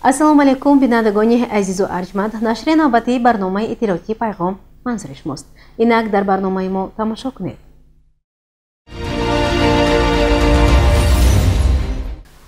Ассалому алайкум, бинандагони азизу арҷманд. Нашри навбатии барномаи иттилоотии Пайғом манзури шумост. Инак дар барномаи мо тамошо кунед.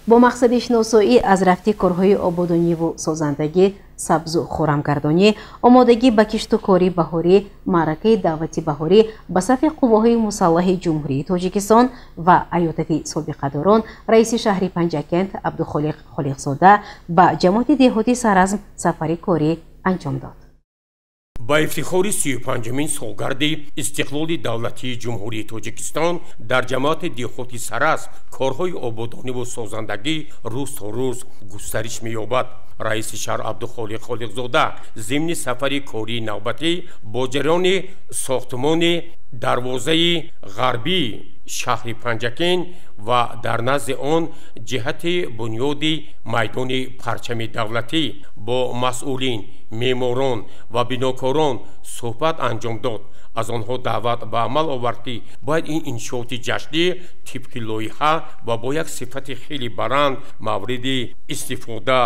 Бо мақсади шиносоӣ аз рафти корҳои ободониву созандагӣ, сабзу хӯрамгардонӣ, омодагӣ ба кишту кори баҳорӣ, маъракаи даъвати баҳорӣ ба сафи қувваҳои мусаллаҳи Ҷумҳурии Тоҷикистон ва аёдати собиқадорон, раиси шаҳри Панҷакент Абдухолиқ Холиқзода ба ҷамоати деҳоти Саразм сафари корӣ анҷом дод. Ба ифтихори 35-умин солгарди истиқлоли давлатии Ҷумҳурии Тоҷикистон дар ҷамоати деҳоти Саразм корҳои ободониву созандагӣ рӯз то рӯз густариш меёбад. Раиси шаҳр Абдухолиқ Холиқзода зимни сафари кории навбатӣ бо ҷараёни сохтмони дарвозаи ғарбии шаҳри Панҷакент ва дар назди он ҷиҳати бунёди майдони парчами давлатӣ бо масъулин, меъморон ва бинокорон суҳбат анҷом дод. Аз онҳо даъват ба амал овард, ки бояд ин иншооти ҷашнӣ тибқи лоиҳа ва бо як сифати хеле баланд мавриди истифода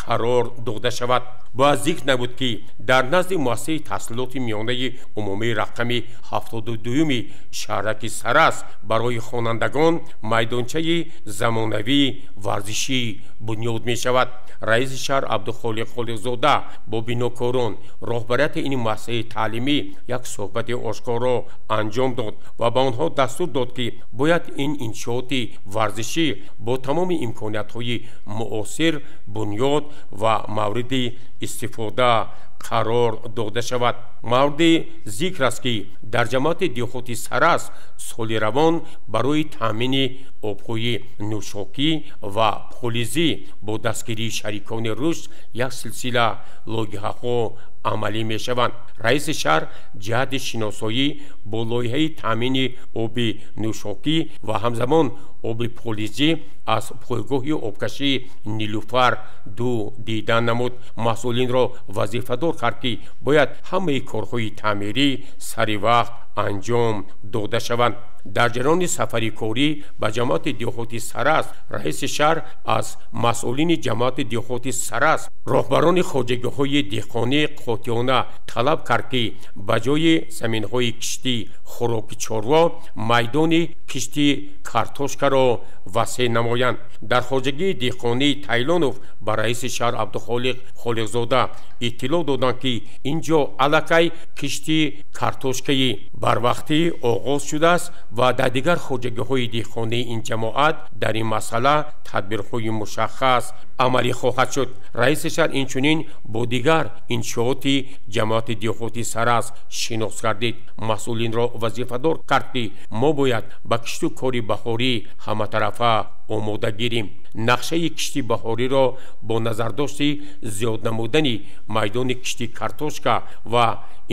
қарор дода шавад. Бояд зикр набуд, ки дар назди муассисаи таҳсилоти миёнаи умумии рақами 72-юми шаҳраки Саразм барои хонандагон майдончаи замонавии варзишӣ бунёд мешавад. Раиси шаҳр Абдухолиқ Холиқзода бо бинокорон, роҳбарияти ин муассисаи таълимӣ як суҳбати ошкоро анҷом дод ва ба онҳо дастур дод, ки бояд ин иншооти варзишӣ бо тамоми имкониятҳои муосир бунёд ва мавриди истифода қарор дода шавад. Мавриди зикр аст, ки дар ҷамоати деҳоти Саразм соли равон барои таъмини обҳои нӯшокӣ ва полизӣ бо дастгирии шарикони рушд як силсила лоиҳаҳо амалӣ мешаванд. Раиси шаҳр ҷиҳати шиносоӣ бо лоиҳаи таъмини оби нӯшокӣ ва ҳамзамон оби полизӣ аз пойгоҳи обкашии Нилуфар 2 дидан намуд. Масъулинро вазифадор кард, ки бояд ҳамаи корҳои таъмирӣ сари вақт анҷом дода шаванд. Дар ҷараёни сафари корӣ ба ҷамоати деҳоти Саразм раиси шаҳр аз масъулини ҷамоати деҳоти Саразм, роҳбарони хоҷагиҳои деҳқонӣ қотеона талаб кард, ки ба ҷои заминҳои киштӣ хӯроки чорво майдони кишти картошкаро васеъ намоянд. Дар хоҷагии деҳқонии Тайлонов ба раиси шаҳр Абдухолиқ Холиқзода иттилоъ доданд, ки ин ҷо аллакай кишти картошкаи барвақтӣ оғоз шудааст ва дар дигар хоҷагиҳои деҳқонии ин ҷамоат дар ин масъала тадбирҳои мушаххас амалӣ хоҳад шуд. Раиси шаҳр инчунин бо дигар иншооти ҷамоати деҳоти Саразм шинос гардид. Масъулинро вазифадор кард, ки мо бояд ба кишту кори баҳорӣ ҳаматарафа омода гирем. Нақшаи кишти баҳориро бо назардошти зиёд намудани майдони кишти картошка ва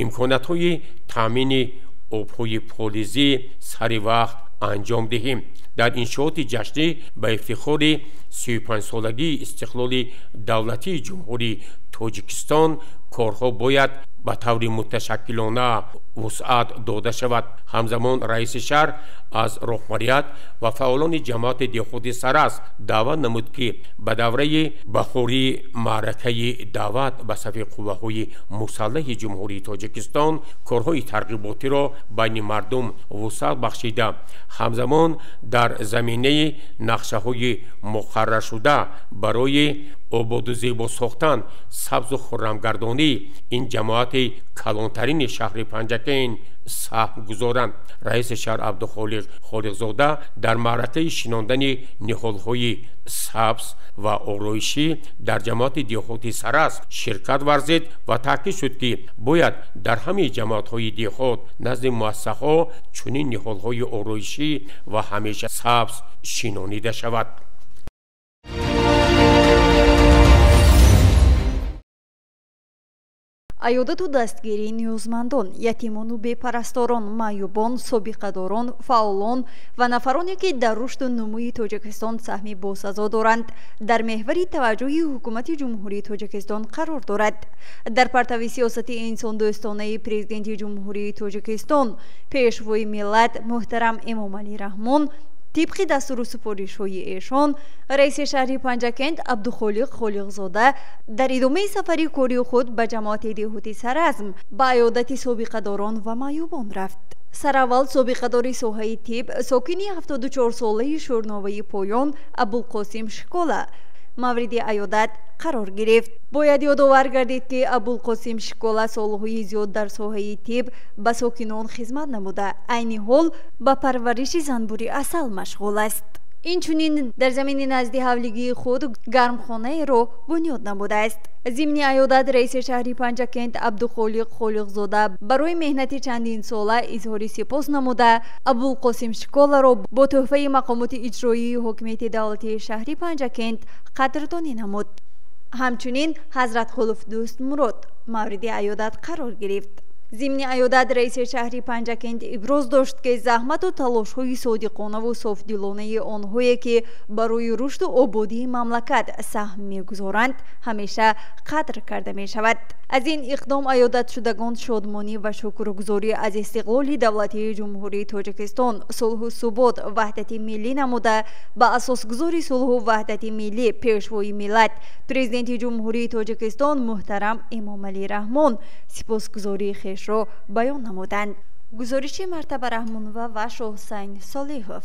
имкониятҳои таъмини обҳои полизӣ сари вақт анҷом диҳем. Дар иншооти ҷашнӣ ба ифтихори 35-солагии истиқлоли давлатии Ҷумҳурии Тоҷикистон корҳо бояд ба таври муташаккилона вусъат дода шавад. Ҳамзамон раиси шаҳр аз роҳбарият ва фаъолони ҷамоати деҳоти Саразм даъват намуд, ки ба давраи баҳории маъракаи даъват ба сафи қувваҳои мусаллаҳи Ҷумҳурии Тоҷикистон корҳои тарғиботиро байни мардум вусъат бахшида, ҳамзамон дар заминаи нақшаҳои муқарраршуда барои ободу зебо сохтан, сабзу хуррамгардонӣ ин ҷамоати калонтарини шаҳри Панҷакент саҳм гузоранд. Раиси шаҳр Абдухолиқ Холиқзода дар маъракаи шинондани ниҳолҳои сабз ва ороишӣ дар ҷамоати деҳоти Саразм ширкат варзид ва таъкид шуд, ки бояд дар ҳамаи ҷамоатҳои деҳот назди муассисаҳо чунин ниҳолҳои ороишӣ ва ҳамеша сабз шинонида шавад. Аёдату дастгирии ниёзмандон, ятимону бепарасторон, маъюбон, собиқадорон, фаъолон ва нафароне, ки дар рушду нумӯи Тоҷикистон саҳми босазо доранд, дар меҳвари таваҷҷӯҳи Ҳукумати Ҷумҳурии Тоҷикистон қарор дорад. Дар партави сиёсати инсондӯстонаи Президенти Ҷумҳурии Тоҷикистон, Пешвои миллат муҳтарам Эмомалӣ Раҳмон, Тибқи дастуру супоришҳои эшон, раиси шаҳри Панҷакент Абдухолиқ Холиқзода дар идомаи сафари кории худ ба ҷамоати деҳоти Саразм ба аёдати собиқадорон ва маъюбон рафт. Сараввал собиқадори соҳаи тиб, сокини 74-солаи Шӯрноваи Поён Абулқосим Шикола мавриди аёдат қарор гирифт. Бояд ёдовар гардид, ки Абулқосим Шикола солҳои зиёд дар соҳаи тиб ба сокинон хизмат намуда, айни ҳол ба парвариши занбури асал машғул аст. Инчунин дар замини назди ҳавлигии худ гармхонаеро бунёд намудааст. Зимни аёдат раиси шаҳри Панҷакент Абдухолиқ Холиқзода барои меҳнати чандинсола изҳори сипос намуда, Абулқосим Шиколаро бо тӯҳфаи мақомоти иҷроии ҳокимияти давлатии шаҳри Панҷакент қадрдонӣ намуд. Ҳамчунин Ҳазратқулов Дӯстмурод мавриди аёдат қарор гирифт. Зимни аёдат раиси шаҳри Панҷакент иброз дошт, ки заҳмату талошҳои содиқонаву софдилонаи онҳое, ки барои рушду ободии мамлакат саҳм мегузоранд, ҳамеша қадр карда мешавад. Аз ин иқдом аёдатшудагон шодмонӣ ва шукргузорӣ аз истиқлоли давлатии Ҷумҳурии Тоҷикистон, сулҳу субот, ваҳдати миллӣ намуда, ба асосгузори сулҳу ваҳдати миллӣ, Пешвои миллат, Президенти Ҷумҳурии Тоҷикистон муҳтарам Эмомалӣ Раҳмон сипосгузории хешро баён намуданд. Гузориши Мартаба Раҳмонова ва Шоҳусайн Солиҳов.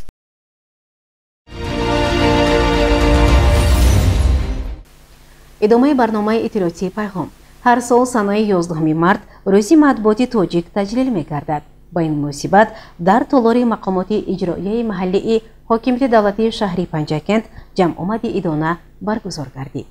Идомаи барномаи иттилоотии пайғом. Ҳар сол санаи 11 март рӯзи матбуоти тоҷик таҷлил мегардад. Ба ин муносибат дар толори мақомоти иҷроияи маҳаллии ҳокимияти давлатии шаҳри Панҷакент ҷамъомади идона баргузор гардид.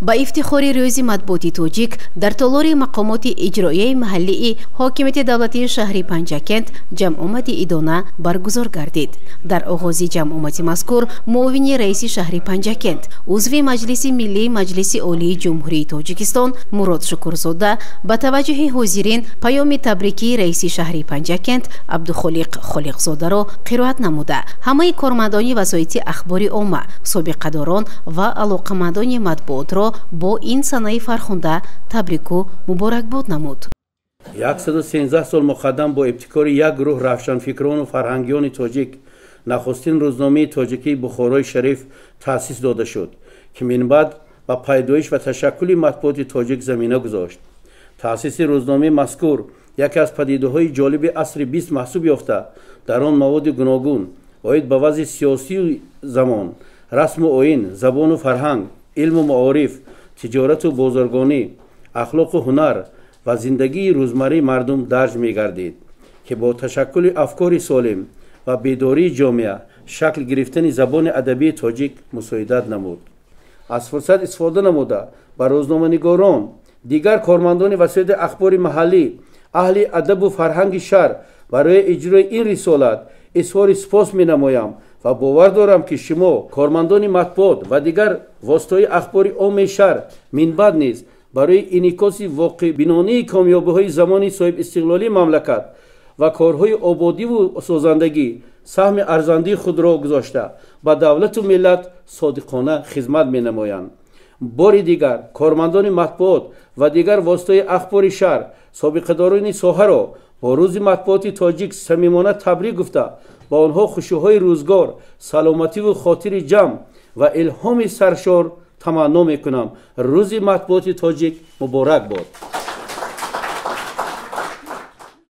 Ба ифтихори рӯзи матбуоти тоҷик дар толори мақомоти иҷроияи маҳаллии ҳокимияти давлатии шаҳри Панҷакент ҷамъомади идона баргузор гардид. Дар оғози ҷамъомади мазкур муовини раиси шаҳри Панҷакент, узви Маҷлиси миллии Маҷлиси Олии Ҷумҳурии Тоҷикистон Мурод Шукурзода ба таваҷҷӯҳи ҳозирин паёми табрикии раиси шаҳри Панҷакент Абдухолиқ Холиқзодаро қироат намуда, ҳамаи кормандони васоити ахбори омма, собиқадорон ва алоқамандони матбуотро бо ин санаи фархунда табрику муборакбод намуд. 113 сол муқаддам бо ибтикори як гурӯҳ равшанфикрону фарҳангиёни тоҷик нахустин рӯзномаи тоҷикии Бухорои Шариф таъсис дода шуд, ки минбаъд ба пайдоиш ва ташаккули матбуоти тоҷик замина гузошт. Таъсиси рӯзномаи мазкур яке аз падидаҳои ҷолиби асри бист маҳсуб ёфта, дар он маводи гуногун оид ба вазъи сиёсии замон, расму оин, забону фарҳанг, илму маориф, тиҷорату бозоргонӣ, ахлоқу ҳунар ва зиндагии рӯзмарраи мардум дарҷ мегардид, ки бо ташаккули афкори солим ва бедории ҷомеа шакл гирифтани забони адабии тоҷик мусоидат намуд. Аз фурсат истифода намуда ба рӯзноманигорон, дигар кормандони васоити ахбори маҳаллӣ, аҳли адабу фарҳанги шаҳр барои иҷрои ин рисолат изҳори сипос менамоям ва бовар дорам, ки шумо кормандони матбуот ва дигар воситаҳои ахбори оммаи шаҳр минбаъд низ барои инъикоси воқеъбинонии комёбиҳои замони соҳибистиқлолии мамлакат ва корҳои ободиву созандагӣ саҳми арзандии худро гузошта, ба давлату миллат содиқона хизмат менамоянд. Бори дигар кормандони матбуот ва дигар воситаҳои ахбори шаҳр, собиқадорони соҳаро бо рӯзи матбуоти тоҷик самимона табрик гуфта, ба онҳо хушиҳои рӯзгор, саломативу хотири ҷамъ ва илҳоми саршор таманно мекунам. Рӯзи матбуоти тоҷик муборак бод.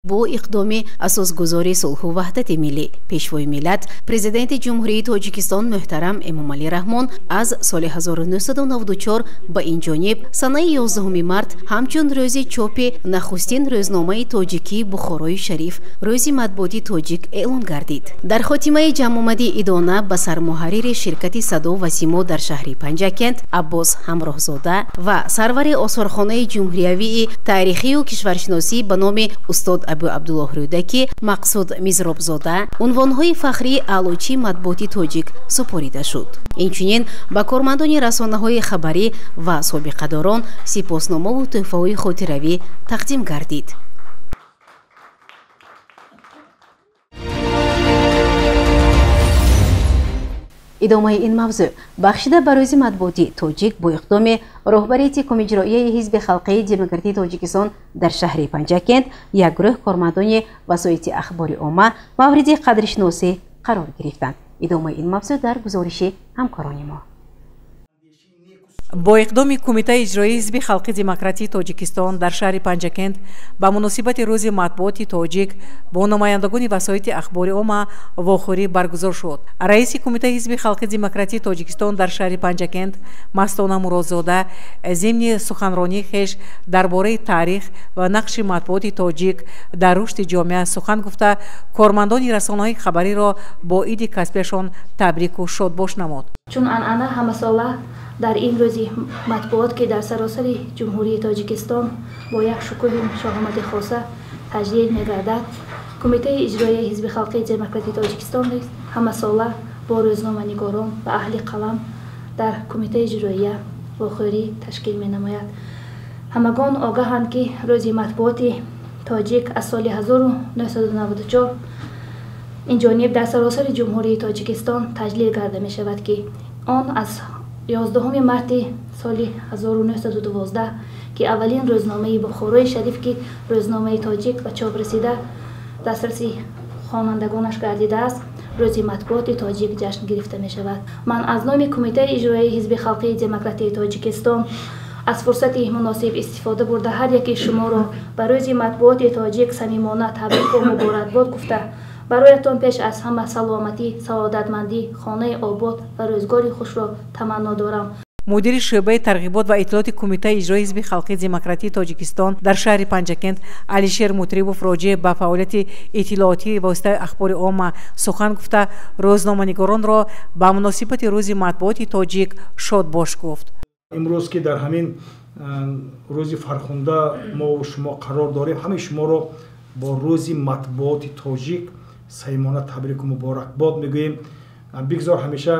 Бо иқдоми асосгузори сулҳу ваҳдати миллӣ, Пешвои миллат, Президенти Ҷумҳурии Тоҷикистон муҳтарам Эмомалӣ Раҳмон аз соли 1994 ба ин ҷониб санаи 11 март ҳамчун рӯзи чопи нахустин рӯзномаи тоҷикии Бухорои Шариф, рӯзи матбуоти тоҷик эълон гардид. Дар хотимаи ҷамъомади идона ба сармуҳаррири ширкати Садо ва Симо дар шаҳри Панҷакент Аббос Ҳамроҳзода ва сарвари осорхонаи ҷумҳуриявии таърихию кишваршиносӣ ба номи устод Абу Абдуллоҳ Рӯдакӣ Мақсуд Мизробзода унвонҳои фахрии аълочии матбуоти тоҷик супорида шуд. Инчунин ба кормандони расонаҳои хабарӣ ва собиқадорон сипосномаву тӯҳфаҳои хотиравӣ тақдим гардид. Идомаи ин мавзӯъ бахшида ба рӯзи матбуоти тоҷик бо иқдоми роҳбарияти Комиҷроияи Ҳизби Халқии Демократии Тоҷикистон дар шаҳри Панҷакент як гурӯҳ кормандони васоити ахбори омма мавриди қадршиносӣ қарор гирифтанд. Идомаи ин мавзӯъ дар гузориши ҳамкорони мо. Бо иқдоми Кумитаи иҷроии Ҳизби Халқи Демократии Тоҷикистон дар шаҳри Панҷакент ба муносибати рӯзи матбуоти тоҷик бо намояндагони васоити ахбори омма вохӯрӣ баргузор шуд. Раиси Кумитаи Ҳизби Халқи Демократии Тоҷикистон дар шаҳри Панҷакент Мастона Муродзода зимни суханронии хеш дар бораи таърих ва нақши матбуоти тоҷик дар рушди ҷомеа сухан гуфта, кормандони расонаҳои хабариро бо иди касбияшон табрику шодбош намуд. Чун анъана ҳамасола дар ин рӯзи матбуот, ки дар саросари Ҷумҳурии Тоҷикистон бо як шукӯҳу шоҳомати хоса таҷлил мегардад, Кумитаи иҷроияи Ҳизби Халқии Демократии Тоҷикистон низ ҳамасола бо рӯзноманигорон ва аҳли қалам дар Кумитаи иҷроия вохӯрӣ ташкил менамояд. Ҳамагон огаҳанд, ки рӯзи матбуоти тоҷик аз соли 1994 инҷониб дар саросари Ҷумҳурии Тоҷикистон таҷлил карда мешавад, ки он аз 11 марти соли 1912, ки аввалин рӯзномаи Бухорои Шариф, ки рӯзномаи тоҷик ба чоп расида дастраси хонандагонаш гардидааст, рӯзи матбуоти тоҷик ҷашн гирифта мешавад. Ман аз номи Кумитаи иҷроияи Ҳизби Халқии Демократии Тоҷикистон аз фурсати муносиб истифода бурда ҳар яки шуморо ба рӯзи матбуоти тоҷик самимона табрику муборакбод гуфта, бароятон пеш аз ҳама саломатӣ, саодатмандӣ, хонаи обод ва рӯзгори хушро таманно дорам. Мудири шӯъбаи тарғибот ва иттилооти Кумитаи иҷрои Ҳизби Халқии Демократии Тоҷикистон дар шаҳри Панҷакент Алишер Мутрибов роҷеъ ба фаъолияти иттилоотии воситаи ахбори омма сухан гуфта, рӯзноманигоронро ба муносибати рӯзи матбуоти тоҷик шодбош гуфт. Имрӯз ки дар ҳамин рӯзи фархунда мову шумо қарор дорем, ҳамаи шуморо бо рӯзи матбуоти тоҷик самимона табрику муборакбод мегӯем. Бигзор ҳамеша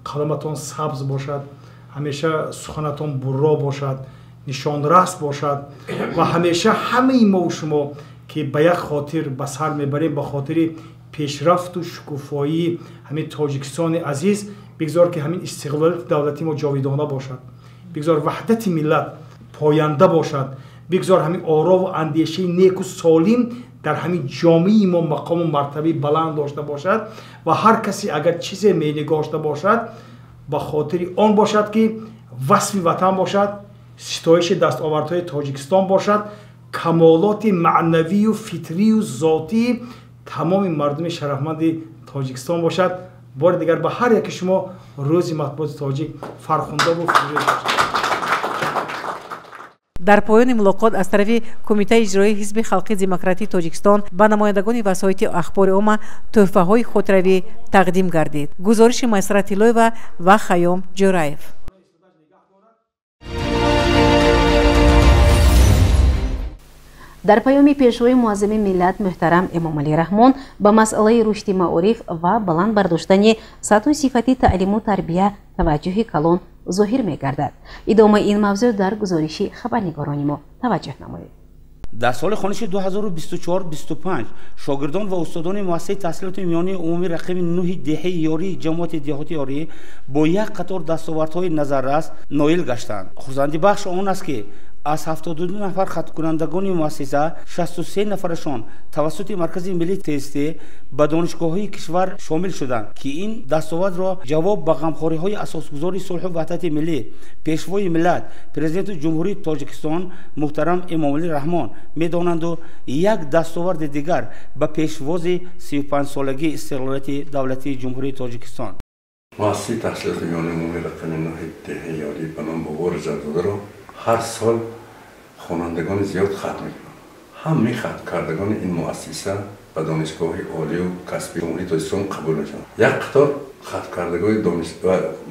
қаламатон сабз бошад, ҳамеша суханатон бурро бошад, нишонрас бошад ва ҳамеша ҳамаи мову шумо, ки ба як хотир ба сар мебарем, ба хотири пешрафту шукуфоии ҳамин Тоҷикистони азиз, бигзор ки ҳамин истиқлолияти давлати мо ҷовидона бошад, бигзор ваҳдати миллат поянда бошад, бигзор ҳамин орову андешаи неку солим дар ҳамин ҷомеаи мо мақому мартабаи баланд дошта бошад ва ҳар касе агар чизе менигошта бошад, ба хотири он бошад, ки васфи ватан бошад, ситоиши дастовардҳои Тоҷикистон бошад, камолоти маънавию фитрию зотии тамоми мардуми шарафманди Тоҷикистон бошад. Бори дигар ба ҳар яки шумо рӯзи матбуоти тоҷик фархундаву фирӯз бошад. Дар поёни мулоқот аз тарафи Кумитаи иҷроии Ҳизби Халқии Демократии Тоҷикистон ба намояндагони васоити ахбори омма тӯҳфаҳои хотиравӣ тақдим гардид. Гузориши Майсара Тиллоева ва Хайём Ҷӯраев. Дар паёми Пешвои Муаззами миллат муҳтарам Эмомалӣ Раҳмон ба масъалаи рушди маориф ва баланд бардоштани сатҳу сифати таълиму тарбия таваҷҷӯҳи калон зоҳир мегардад. Идомаи ин мавзӯъ дар гузориши хабарнигорони мо таваҷҷӯҳ намоед. Дар соли хониши 2024-25 шогирдон ва устодони муассисаи таҳсилоти миёнаи умумӣ рақами 9 деҳаи Ёрии ҷамоати деҳоти Ёрӣ бо як қатор дастовардҳои назаррас ноил гаштанд. Хурсандибахш он аст, ки аз 72 нафар хатмкунандагони муассиса 63 нафарашон тавассути Маркази миллии тестӣ ба донишгоҳҳои кишвар шомил шуданд, ки ин дастовардро ҷавоб ба ғамхориҳои асосгузори сулҳу ваҳдати миллӣ, Пешвои миллат, Президенти Ҷумҳурии Тоҷикистон муҳтарам Эмомалӣ Раҳмон медонанду як дастоварди дигар ба пешвози 35-солагии истиқлолияти давлатии Ҷумҳурии Тоҷикистон. Муассисаи таҳсилоти миёнаи умумӣ рақами 9 деҳаи Ёрӣ ба номи Бобо Раҷабзодаро ҳар сол хонандагони зиёд хатм мекунанд. Ҳамаи хатмкардагони ин муассиса ба донишгоҳи олию касбии Ҷумҳурии Тоҷикистон қабул мешаванд. Як қатор хатмкардагони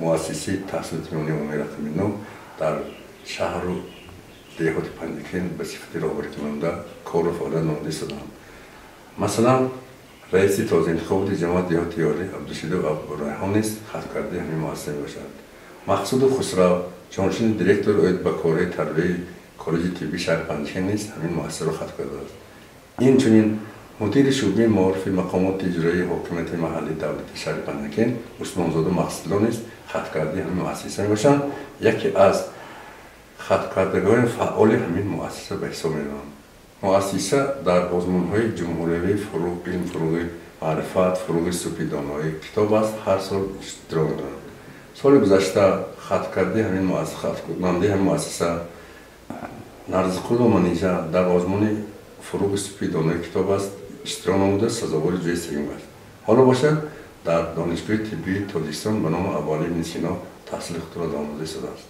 муассисаи таҳсилоти миёнаи умумӣ рақами 9 дар шаҳру деҳоти Панҷакент ба сифати роҳбарикунанда кору фаъолият намуда истоданд. Масалан, раиси тозаинтихоботи ҷамоати деҳоти Ёрӣ Абдушидов Абдурайҳон низ хаткардаи ҳамин муассиса мебошад. Мақсуду Хусрав, ҷонишини директор оид ба корҳои тарбияи коллеҷи тиббии шаҳри Панҷакент низ ҳамин муассисаро хат кардааст. Инчунин Мудири шӯъбаи маорифи мақомоти иҷроии ҳокимияти маҳаллии давлати шаҳри Панҷакент Усмонзода Мақсудило низ хаткардаи ҳамин муассиса мебошанд. Яке аз хаткардагони фаъоли ҳамин муассиса ба ҳисоб мераванд. Муассиса дар озмунҳои ҷумҳуриявии фуруғ илм, фуруғи маърифат, фуруғи субҳи доноӣ китоб аст, ҳар сол иштирок мекунанд. Соли гузашта хаткардаи ҳамин муассиса Нарзиқулова Манижа дар озмуни фуруғи субҳи доноӣ китоб аст иштирок намуда, сазовори ҷои сеюм гашт. Ҳоло бошад, дар Донишгоҳи тиббии Тоҷикистон ба номи Абуалӣ ибни Сино таҳсили худро давом дода истодааст.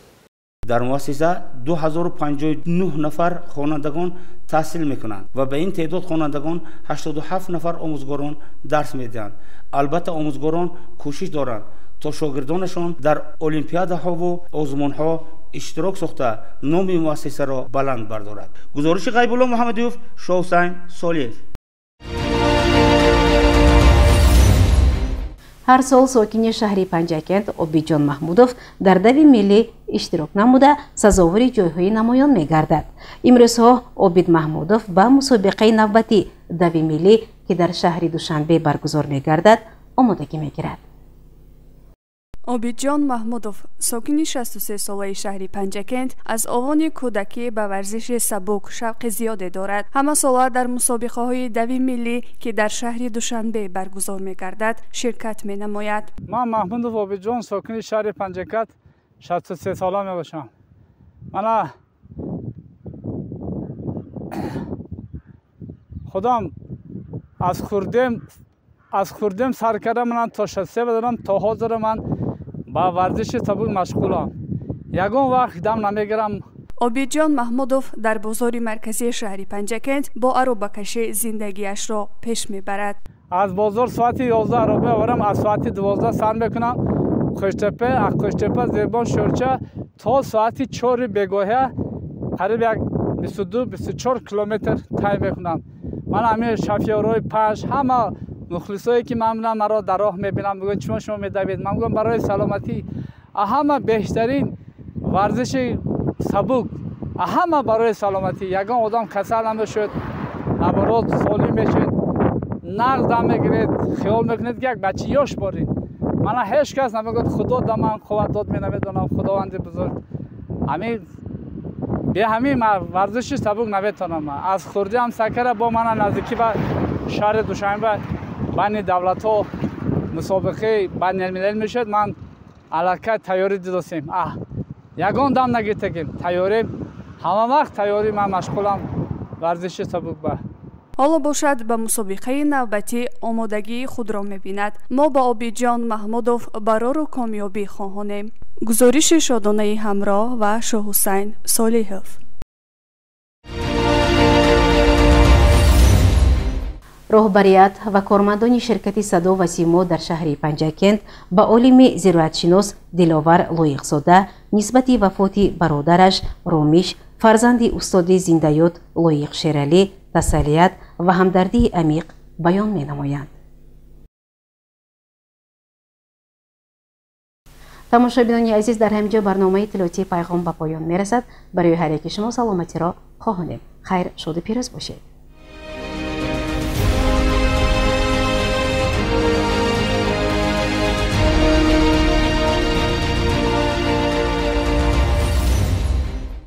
Дар муассиса 2059 нафар хонандагон таҳсил мекунанд ва ба ин теъдод хонандагон 87 нафар омӯзгорон дарс медиҳанд. Албатта, омӯзгорон кӯшиш доранд то шогирдонашон дар олимпиадаҳову озмунҳо иштирок сохта номи муассисаро баланд бардорад. Гузориши Ғайбулло Муҳаммадиёв, Шоҳусайн Солиев. Ҳар сол сокини шаҳри Панҷакент Обидҷон Маҳмудов дар дави миллӣ иштирок намуда, сазовори ҷойҳои намоён мегардад. Имрӯзҳо Обид Маҳмудов ба мусобиқаи навбатӣ дави миллӣ, ки дар шаҳри Душанбе баргузор мегардад, омодагӣ мегирад. Обидҷон Маҳмудов, сокини 63-солаи шаҳри Панҷакент, аз овони кӯдакӣ ба варзиши сабук шавқи зиёде дорад. Ҳамасола дар мусобиқаҳои дави миллӣ, ки дар шаҳри Душанбе баргузор мегардад, ширкат менамояд. Ман Маҳмудов Обидҷон, сокини шаҳри Панҷакент, 63 сола мебошам. Мана худам аз хурдем сар карда манам то 63 бадарам, то ҳозир ман ба варзиши сабук машғулам. Ягон вақт дам намегирам. Обидҷон Маҳмудов дар бозори марказии шаҳри Панҷакент бо аробакашӣ зиндагиашро пеш мебарад. Аз бозор соати 11 ароба меоварам, аз соати 12 сар мекунам Қӯштепа, аз Қӯштепа Зебон, Шӯрча то соати 4 бегоҳия қариб як 22-24 километр тай мекунам. Ман ҳамин шофёрҳои панҷ, ҳама мухлисое ки ман мебинам, маро дар роҳ мебинам, мегӯянд: «Чумо шумо медавед?» Ман мегӯям: «Барои саломатӣ. Ҳама беҳтарин варзиши сабук, ҳама барои саломатӣ. Ягон одам касал намешуд, наоборот, солим мешуд, нағз дам мегиред, хиёл мекунед, ки як бачи ёш боред». Мана ҳеҷ кас намегӯяд, Худо да ман қувват дод, мен намедонам, Худованди бузург. Ҳамин бе ҳамин варзиши сабук наметавонам. Аз хурдиам сакара бо мана наздикӣ ба шаҳри Душанбе байни давлатҳо мусобиқаи байналмилалӣ мешуд, ман аллакай тайёрӣ дидосем. Ягон дам нагиртагим, тайёрӣ, ҳама вақт тайёрӣ, ман машғулам варзиши сабук ба. Ҳоло бошад, ба мусобиқаи навбатӣ омодагии худро мебинад. Мо ба Обидҷон Маҳмудов барору комёбӣ хоҳонем. Гузориши Шодонаи Ҳамроҳ ва Шоҳҳусайн Солиҳов. Роҳбарият ва кормандони ширкати «Садо ва симо» дар шаҳри Панҷакент ба олими зироатшинос Диловар Лоиқзода нисбати вафоти бародараш Ромиш, фарзанди устоди зиндаёд Лоиқ Шералӣ, тасаллият ва ҳамдардии амиқ баён менамоянд. Тамошобинони азиз, дар ҳамин ҷо барномаи иттилоотии «Пайғом» ба поён мерасад. Барои ҳар яки шумо саломатиро хоҳонем. Хайр, шоду пирӯз бошед.